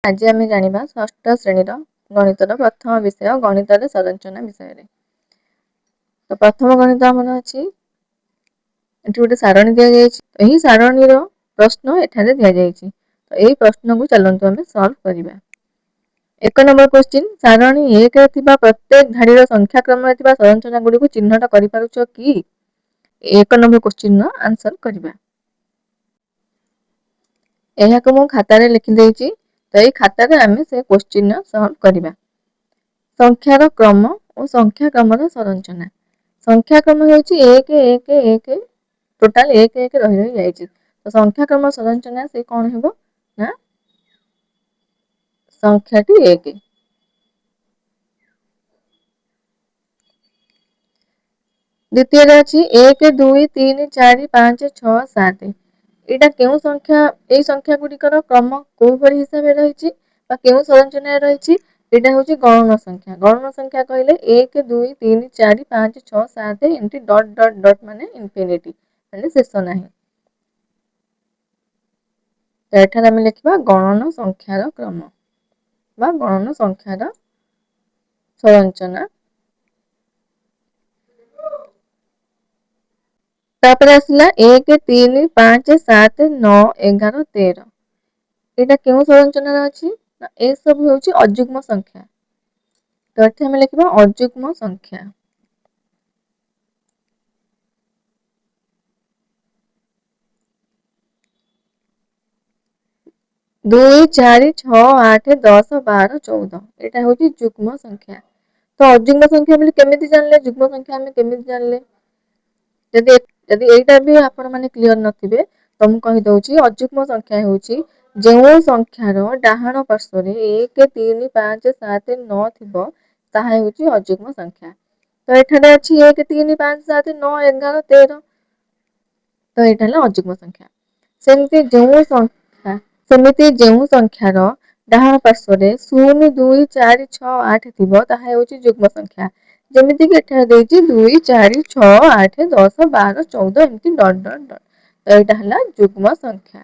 ଆଜି ଆମେ ଜାଣିବା ଷଷ୍ଠ ଶ୍ରେଣୀର ଗଣିତର ପ୍ରଥମ ବିଷୟ ଗଣିତରେ ସଂରଚନା ବିଷୟରେ। ତ ପ୍ରଥମ ଗଣିତ ଆମର ଅଛି, ଏଠି ଗୋଟେ ସାରଣୀ ଦିଆଯାଇଛି। ଏହି ସାରଣୀର ପ୍ରଶ୍ନ ଏଠାରେ ଦିଆଯାଇଛି। ତ ଏହି ପ୍ରଶ୍ନକୁ ଚାଲନ୍ତୁ ଆମେ ସଲ୍ଭ କରିବା। 1 ନମ୍ବର କ୍ୱେଶ୍ଚିନ୍, ସାରଣୀ 1ରେ ଥିବା ପ୍ରତ୍ୟେକ ଧାଡ଼ିର ସଂଖ୍ୟାକ୍ରମରେ ଥିବା ସଂରଚନା ଗୁଡ଼ିକୁ ଚିହ୍ନଟ କରିପାରୁଛ କି? 1 ନମ୍ବର କ୍ୱେଶ୍ଚିନ୍ର ଆନ୍ସର କରିବା। ଏହାକୁ ମୁଁ ଖାତାରେ ଲେଖିଦେଇଛି। ତ ଏଇ ଖାତାରେ ଆମେ ସେ କ୍ୱେଶ୍ଚିନ୍ର ସଲ୍ଭ କରିବା। ସଂଖ୍ୟାର କ୍ରମ ଓ ସଂଖ୍ୟାକ୍ରମର ସଂରଚନା। ସଂଖ୍ୟାକ୍ରମ ହେଉଛି 1 1 1, ଟୋଟାଲ 1 1 ରହି ରହି ଯାଇଛି। ତ ସଂଖ୍ୟାକ୍ରମ ସଂରଚନା ସେ କ'ଣ ହେବ ନା ସଂଖ୍ୟାଟି 1। ଦ୍ୱିତୀୟରେ ଅଛି 1 2 3 4 5 6 7। ଏଇଟା କେଉଁ ସଂଖ୍ୟା, ଏଇ ସଂଖ୍ୟା ଗୁଡ଼ିକର କ୍ରମ କେଉଁ ଭଳି ହିସାବରେ ରହିଛି ବା କେଉଁ ସଂରଚନାରେ ରହିଛି? ଏଇଟା ହେଉଛି ଗଣନ ସଂଖ୍ୟା। ଗଣନ ସଂଖ୍ୟା କହିଲେ 1 2 3 4 5 6 7 ଏମିତି ଡଟ୍ ଡଟ୍ ଡଟ୍ ମାନେ ଇନଫିନିଟି, ମାନେ ଶେଷ ନାହିଁ। ତ ଏଠାରେ ଆମେ ଲେଖିବା ଗଣନ ସଂଖ୍ୟାର କ୍ରମ ବା ଗଣନ ସଂଖ୍ୟାର ସଂରଚନା। ତାପରେ ଆସିଲା 1 3 5 7 9 11 13। ଏଇଟା କେଉଁ ସଂରଚନାରେ ଅଛି ନା ଏସବୁ ହେଉଛି ଅଯୁଗ୍ମ ସଂଖ୍ୟା। ତ ଏଠି ଆମେ ଲେଖିବା ଅଯୁଗ୍ମ ସଂଖ୍ୟା। 2 4 6 8 10 12 14, ଏଇଟା ହେଉଛି ଯୁଗ୍ମ ସଂଖ୍ୟା। ତ ଅଯୁଗ୍ମ ସଂଖ୍ୟା ବୋଲି କେମିତି ଜାଣିଲେ? ଯୁଗ୍ମ ସଂଖ୍ୟା ଆମେ କେମିତି ଜାଣିଲେ? ଯଦି ଏଇଟା ବି ଆପଣମାନେ କ୍ଲିଅର ନଥିବେ ତ ମୁଁ କହିଦଉଛି, ଅଯୁଗ୍ମ ସଂଖ୍ୟା ହେଉଛି ଯେଉଁ ସଂଖ୍ୟାର ଡାହାଣ ପାର୍ଶ୍ୱରେ 1 3 5 7 9 ଥିବ ତାହା ହେଉଛି ଅଯୁଗ୍ମ ସଂଖ୍ୟା। ତ ଏଠାରେ ଅଛି 1 3 5 7 9 11 13, ତ ଏଇଟା ହେଲା ଅଯୁଗ୍ମ ସଂଖ୍ୟା। ସେମିତି ଯେଉଁ ସଂଖ୍ୟାର ଡାହାଣ ପାର୍ଶ୍ୱରେ 0 2 4 6 8 ଥିବ ତାହା ହେଉଛି ଯୁଗ୍ମ ସଂଖ୍ୟା। ଯେମିତିକି ଏଠାରେ ଦେଇଛି 2 4 6 8 10 12 14 ଏମିତି ଡଟ୍ ଡଟ୍ ଡଟ୍, ତ ଏଇଟା ହେଲା ଯୁଗ୍ମ ସଂଖ୍ୟା।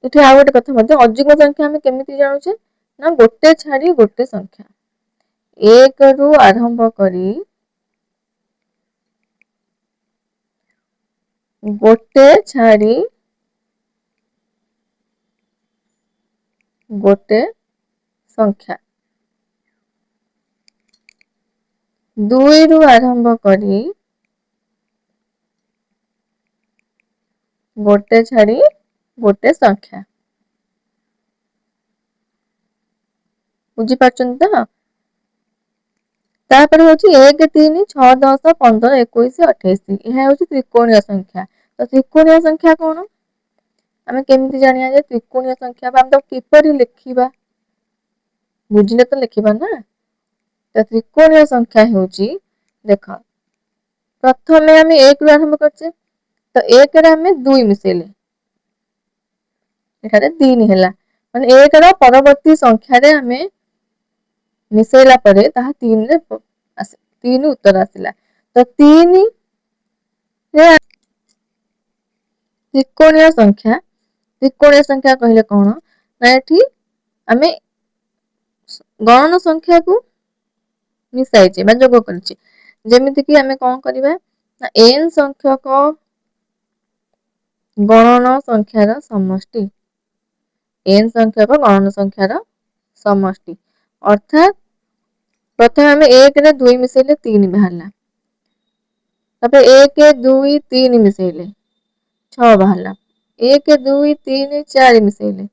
ଏଠି ଆଉ ଗୋଟେ କଥା ମଧ୍ୟ, ଅଯୁଗ୍ମ ସଂଖ୍ୟା ଆମେ କେମିତି ଜାଣୁଛେ ନା ଗୋଟେ ଛାଡ଼ି ଗୋଟେ ସଂଖ୍ୟା, 1ରୁ ଆରମ୍ଭ କରି ଗୋଟେ ଛାଡ଼ି ଗୋଟେ ସଂଖ୍ୟା, 2ରୁ ଆରମ୍ଭ କରି ଗୋଟେ ଛାଡ଼ି ଗୋଟେ ସଂଖ୍ୟା। ବୁଝିପାରୁଛନ୍ତି ତ? ତାପରେ ହଉଛି 1 3 6 10 15 21 28, ଏହା ହେଉଛି ତ୍ରିକୋଣୀୟ ସଂଖ୍ୟା। ତ ତ୍ରିକୋଣୀୟ ସଂଖ୍ୟା କଣ ଆମେ କେମିତି ଜାଣିବା ଯେ ତ୍ରିକୋଣୀୟ ସଂଖ୍ୟା, ବା ଆମେ ତାକୁ କିପରି ଲେଖିବା? ବୁଝିଲେ ତ ଲେଖିବା ନା। ତ ତ୍ରିକୋଣୀୟ ସଂଖ୍ୟା ହେଉଛି, ଦେଖ ପ୍ରଥମେ ଆମେ 1ରୁ ଆରମ୍ଭ କରିଛେ, ତ 1ରେ ଆମେ 2 ମିଶେଇଲେ ଏଠାରେ 3 ହେଲା, ମାନେ 1ର ପରବର୍ତ୍ତୀ ସଂଖ୍ୟାରେ ଆମେ ମିଶେଇଲା ପରେ ତାହା 3ରେ ଆସେ, 3 ଉତ୍ତର ଆସିଲା। ତ 3 ରେ ତ୍ରିକୋଣୀୟ ସଂଖ୍ୟା, ତ୍ରିକୋଣୀୟ ସଂଖ୍ୟା କହିଲେ କଣ ନା ଏଠି ଆମେ ଗଣନ ସଂଖ୍ୟାକୁ ମିଶାଇଛେ ବା ଯୋଗ କରିଛେ। ଯେମିତିକି ଆମେ କଣ କରିବା ନା n ସଂଖ୍ୟକ ଗଣନ ସଂଖ୍ୟାର ସମଷ୍ଟି, n ସଂଖ୍ୟକ ଗଣନ ସଂଖ୍ୟାର ସମଷ୍ଟି, ଅର୍ଥାତ୍ ପ୍ରଥମେ ଆମେ 1ରେ 2 ମିଶେଇଲେ 3 ବାହାରିଲା, ତାପରେ 1 2 3 ମିଶେଇଲେ 6 ବାହାରିଲା, 1 2 3 4 ମିଶେଇଲେ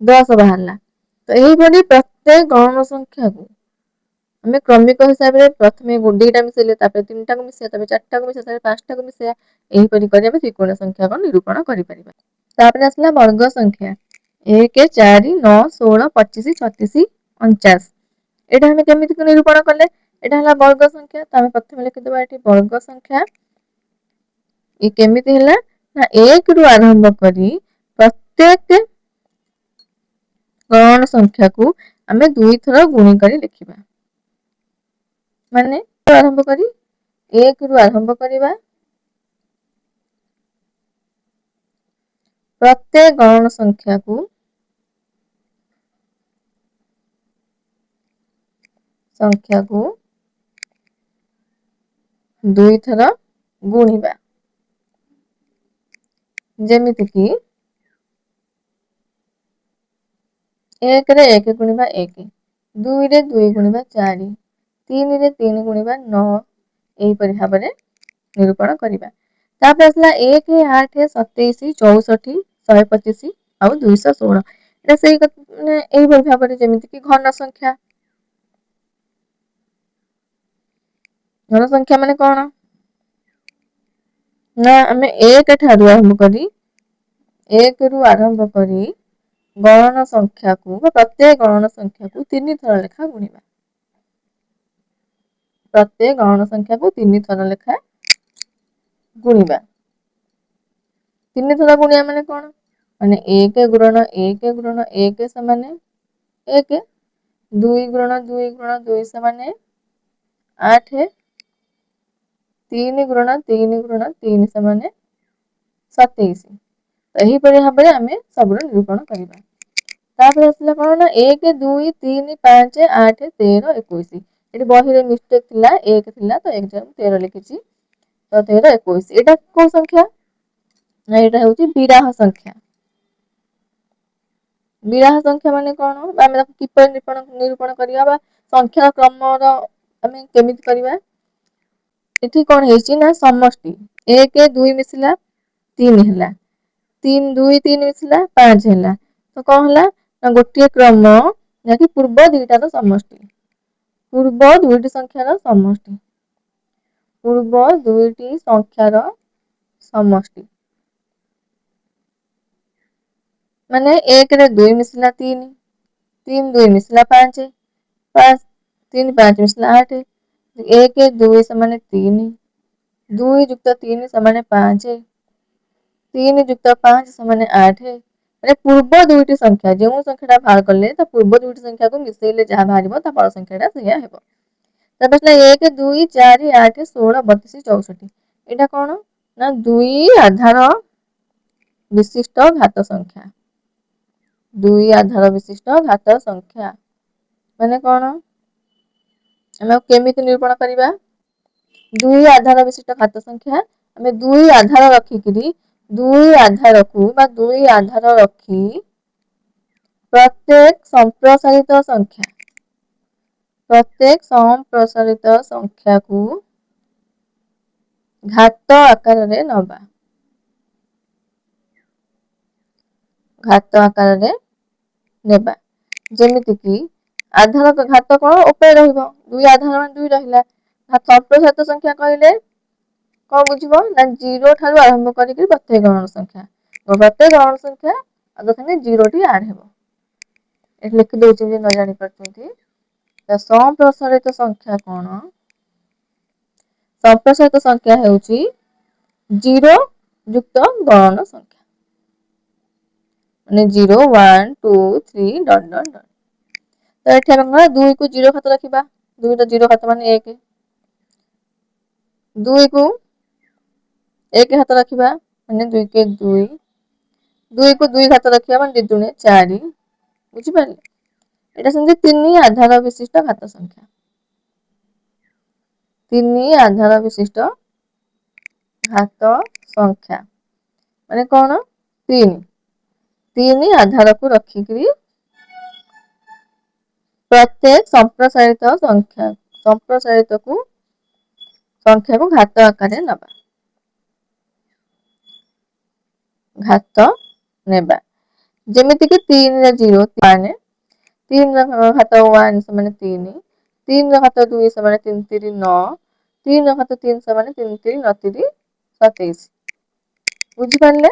10 ବାହାରିଲା। ତ ଏହିଭଳି ପ୍ରତ୍ୟେକ ଗଣନ ସଂଖ୍ୟାକୁ ଆମେ କ୍ରମିକ ହିସାବରେ ପ୍ରଥମେ 2ଟା ମିଶେଇଲେ, ତାପରେ 3ଟାକୁ ମିଶେଇବା, ତାପରେ 4ଟାକୁ ମିଶେଇବା, ତାପରେ 5ଟାକୁ ମିଶେଇବା, ଏହିପରି କରି ଆମେ ତ୍ରିକୋଣ ସଂଖ୍ୟାକୁ ନିରୂପଣ କରିପାରିବା। ତାପରେ ଆସିଲା ବର୍ଗ ସଂଖ୍ୟା, 1 4 9 16 25 36 49। ଏଇଟା ଆମେ କେମିତି ନିରୂପଣ କଲେ? ଏଇଟା ହେଲା ବର୍ଗ ସଂଖ୍ୟା। ତ ଆମେ ପ୍ରଥମେ ଲେଖିଦେବା ଏଠି ବର୍ଗ ସଂଖ୍ୟା। ଇଏ କେମିତି ହେଲା ନା 1ରୁ ଆରମ୍ଭ କରି ପ୍ରତ୍ୟେକ ଗଣନ ସଂଖ୍ୟାକୁ ଆମେ 2 ଥର ଗୁଣି କରି ଲେଖିବା, ମାନେ ଆରମ୍ଭ କରି 1ରୁ ଆରମ୍ଭ କରିବା, ପ୍ରତ୍ୟେକ ଗଣନ ସଂଖ୍ୟାକୁ ସଂଖ୍ୟାକୁ ଦୁଇଥର ଗୁଣିବା। ଯେମିତିକି 1ରେ 1 ଗୁଣିବା 1, 2ରେ 2 ଗୁଣିବା 4, 3ରେ 3 ଗୁଣିବା 9, ଏହିପରି ଭାବରେ ନିରୂପଣ କରିବା। ତାପରେ ଆସିଲା 1, 8, 27, 64, 125 ଆଉ 216। ଏଇଟା ସେଇ ମାନେ ଏଇଭଳି ଭାବରେ, ଯେମିତିକି ଘନ ସଂଖ୍ୟା। ଘନ ସଂଖ୍ୟା ମାନେ କଣ ନା ଆମେ 1 ଠାରୁ ଆରମ୍ଭ କରି, 1ରୁ ଆରମ୍ଭ କରି ଗଣନ ସଂଖ୍ୟାକୁ ବା ପ୍ରତ୍ୟେକ ଗଣନ ସଂଖ୍ୟାକୁ 3 ଥର ଲେଖା ଗୁଣିବା। ପ୍ରତ୍ୟେକ ଗଣନ ସଂଖ୍ୟାକୁ 3 ଥର ଲେଖା ଗୁଣିବା। 3 ଥର ଗୁଣିବା ମାନେ କଣ? ମାନେ 1 ଗୁଣନ 1 ଗୁଣନ 1 ସମାନେ 1, 2 ଗୁଣନ 2 ଗୁଣନ 2 ସମାନେ 8, 3 ଗୁଣନ 3 ଗୁଣନ 3 ସମାନେ 27। ତ ଏହିପରି ଭାବରେ ଆମେ ସବୁର ନିରୂପଣ କରିବା। ତାପରେ ଆସିଲା କଣ ନା 1, 2, 3, 5, 8, 13, 21। ଏଠି ବହିରେ ମିଷ୍ଟେକ୍ ଥିଲା, 1 ଥିଲା, ତ 1 ଜାଗାରେ ମୁଁ 13 ଲେଖିଛି। ତ 13, 21 ଏଇଟା କୋଉ ସଂଖ୍ୟା ନା ଏଇଟା ହେଉଛି ବିରାହ ସଂଖ୍ୟା। ବିରାହ ସଂଖ୍ୟା ମାନେ କଣ ବା ଆମେ ତାକୁ କିପରି ନିରୂପଣ କରିବା ବା ସଂଖ୍ୟାର କ୍ରମର ଆମେ କେମିତି କରିବା? ଏଠି କଣ ହେଇଛି ନା ସମଷ୍ଟି 1 2 ମିଶିଲା 3 ହେଲା, 3 2 3 ମିଶିଲା 5 ହେଲା। ତ କଣ ହେଲା ନା ଗୋଟିଏ କ୍ରମ ଯାହାକି ପୂର୍ବ ଦୁଇଟାର ସମଷ୍ଟି, ପୂର୍ବ ଦୁଇଟି ସଂଖ୍ୟାର ସମଷ୍ଟି, ପୂର୍ବ ଦୁଇଟି ସଂଖ୍ୟାର ସମଷ୍ଟି ମାନେ 1ରେ 2 ମିଶିଲା 3, 3 2 ମିଶିଲା 5, 5 3 5 ମିଶିଲା 8, 1 2 ସମାନେ 3, 2 ଯୁକ୍ତ 3 ସମାନେ 5, 3 ଯୁକ୍ତ 5 ସମାନେ 8। ମାନେ ପୂର୍ବ ଦୁଇଟି ସଂଖ୍ୟା, ଯେଉଁ ସଂଖ୍ୟାଟା ବାହାର କଲେ ତା ପୂର୍ବ ଦୁଇଟି ସଂଖ୍ୟାକୁ ମିଶେଇଲେ ଯାହା ବାହାରିବ ତା ପର ସଂଖ୍ୟାଟା ସେଇଆ ହେବ। ତାପରେ ଆସିଲା 1, 2, 4, 8, 16, 32, 64। ଏଇଟା କଣ ନା 2 ଆଧାର ବିଶିଷ୍ଟ ଘାତ ସଂଖ୍ୟା। 2 ଆଧାର ବିଶିଷ୍ଟ ଘାତ ସଂଖ୍ୟା ମାନେ କଣ? ଆମେ କେମିତି ନିରୂପଣ କରିବା? 2 ଆଧାର ବିଶିଷ୍ଟ ଘାତ ସଂଖ୍ୟା ଆମେ 2 ଆଧାର ରଖିକିରି, 2 ଆଧାରକୁ ବା 2 ଆଧାର ରଖି ପ୍ରତ୍ୟେକ ସମ୍ପ୍ରସାରିତ ସଂଖ୍ୟା, ପ୍ରତ୍ୟେକ ସମ୍ପ୍ରସାରିତ ସଂଖ୍ୟାକୁ ଘାତ ଆକାରରେ ନବା, ଘାତ ଆକାରରେ ନେବା। ଯେମିତିକି ଆଧାର ଘାତ କଣ ଉପରେ ରହିବ, 2 ଆଧାର ମାନେ 2 ରହିଲା। ସମ୍ପ୍ରସାରିତ ସଂଖ୍ୟା କହିଲେ କଣ ବୁଝିବ ନା 0 ଠାରୁ ଆରମ୍ଭ କରିକି ପ୍ରତ୍ୟେକ ଗଣନ ସଂଖ୍ୟା, ପ୍ରତ୍ୟେକ ଗଣନ ସଂଖ୍ୟା ଆଗ ସାଙ୍ଗେ 0ଟି ଆଡ୍ ହେବ। ଏଠି ଲେଖି ଦଉଛି ଯେ ନ ଜାଣିପାରୁଛନ୍ତି। ତ ସମ୍ପ୍ରସାରିତ ସଂଖ୍ୟା କଣ? ସମ୍ପ୍ରସାରିତ ସଂଖ୍ୟା ହେଉଛି 0 ଯୁକ୍ତ ଗଣନ ସଂଖ୍ୟା, ମାନେ 0 1 2 3 ଡଟ୍ ଡଟ୍ ଡଟ୍। ତ ଏଠି ଆମେ କଣ 2କୁ 0 ଘାତ ରଖିବା, 2ର 0 ଘାତ ମାନେ 1, 2କୁ 1 ଘାତ ରଖିବା ମାନେ 2 କେ 2, 2କୁ 2 ଘାତ ରଖିବା ମାନେ 2 ଦୁଣେ 4। ବୁଝିପାରିଲେ? ଏଇଟା ସେମିତି 3 ଆଧାର ବିଶିଷ୍ଟ ଘାତ ସଂଖ୍ୟା, 3 ଆଧାର ବିଶିଷ୍ଟ ଘାତ ସଂଖ୍ୟା ମାନେ କଣ? 3, 3 ଆଧାରକୁ ରଖିକିରି ପ୍ରତ୍ୟେକ ସମ୍ପ୍ରସାରିତ ସଂଖ୍ୟା, ସମ୍ପ୍ରସାରିତକୁ ସଂଖ୍ୟାକୁ ଘାତ ଆକାରରେ ନବା, ଘାତ ନେବା। ଯେମିତିକି 3ରେ 0 ମାନେ 3ର ଘାତ 1 ସମାନ 3, 3ର ଘାତ 2 ସମାନ 3 3 9, 3ର ଘାତ 3 ସମାନ 3 3 9 3 27। ବୁଝିପାରିଲେ?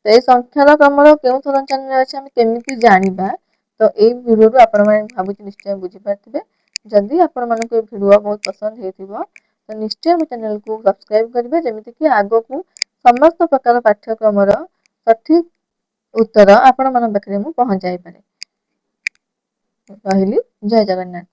ତ ଏଇ ସଂଖ୍ୟାର କ୍ରମର କେଉଁ ସଂରଚନାରେ ଅଛି ଆମେ କେମିତି ଜାଣିବା? ତ ଏଇ ଭିଡ଼ିଓରୁ ଆପଣମାନେ ଭାବୁଛି ନିଶ୍ଚୟ ବୁଝିପାରିଥିବେ। ଯଦି ଆପଣମାନଙ୍କୁ ଏ ଭିଡ଼ିଓ ବହୁତ ପସନ୍ଦ ହେଇଥିବ ତ ନିଶ୍ଚୟ ମୋ ଚ୍ୟାନେଲକୁ ସବସ୍କ୍ରାଇବ କରିବେ, ଯେମିତିକି ଆଗକୁ ସମସ୍ତ ପ୍ରକାର ପାଠ୍ୟକ୍ରମର ସଠିକ ଉତ୍ତର ଆପଣମାନଙ୍କ ପାଖରେ ମୁଁ ପହଞ୍ଚାଇ ପାରେ। ରହିଲି, ଜୟ ଜଗନ୍ନାଥ।